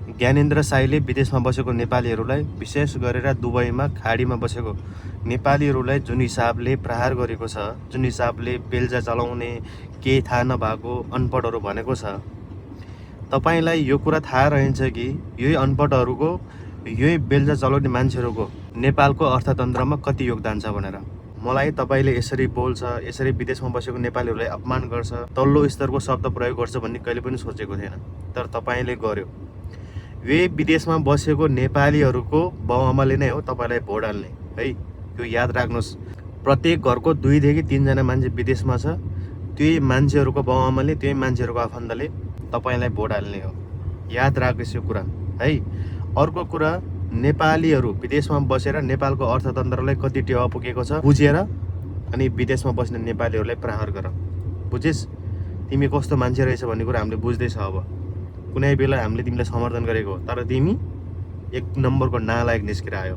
ज्ञानेन्द्र साईले विदेशमा बसेको नेपालीहरूलाई विशेष गरेर दुबईमा खाडीमा बसेको नेपालीहरूलाई जुन हिसाबले प्रहार गरेको छ, जुन हिसाबले बेल्जा चलाउने केही थाहा नभएको अनपढहरू भनेको छ, तपाईँलाई यो कुरा थाहा रहन्छ कि यही अनपढहरूको, यही बेल्जा चलाउने मान्छेहरूको नेपालको अर्थतन्त्रमा कति योगदान छ भनेर। मलाई तपाईँले यसरी बोल्छ, यसरी विदेशमा बसेको नेपालीहरूलाई अपमान गर्छ, तल्लो स्तरको शब्द प्रयोग गर्छ भन्ने कहिले पनि सोचेको थिएन, तर तपाईँले गर्यो। यही विदेशमा बसेको नेपालीहरूको बाउआमाले नै हो तपाईँलाई भोट हाल्ने है, त्यो याद राख्नुहोस्। प्रत्येक घरको 2 देखि 3 जना मान्छे विदेशमा छ, त्यही मान्छेहरूको बाउआमाले, त्यही मान्छेहरूको आफन्तले तपाईँलाई भोट हाल्ने हो। याद राख्नुहोस् यो कुरा है। अर्को कुरा, नेपालीहरू विदेशमा बसेर नेपालको अर्थतन्त्रलाई कति टेवा पुगेको छ बुझेर अनि विदेशमा बस्ने नेपालीहरूलाई प्रहार गर। बुझिस् तिमी कस्तो मान्छे रहेछ भन्ने कुरा हामीले बुझ्दैछ। अब कुनै बेला हामीले तिमीलाई समर्थन गरेको हो, तर तिमी 1 नम्बरको नालायक निस्केर आयो।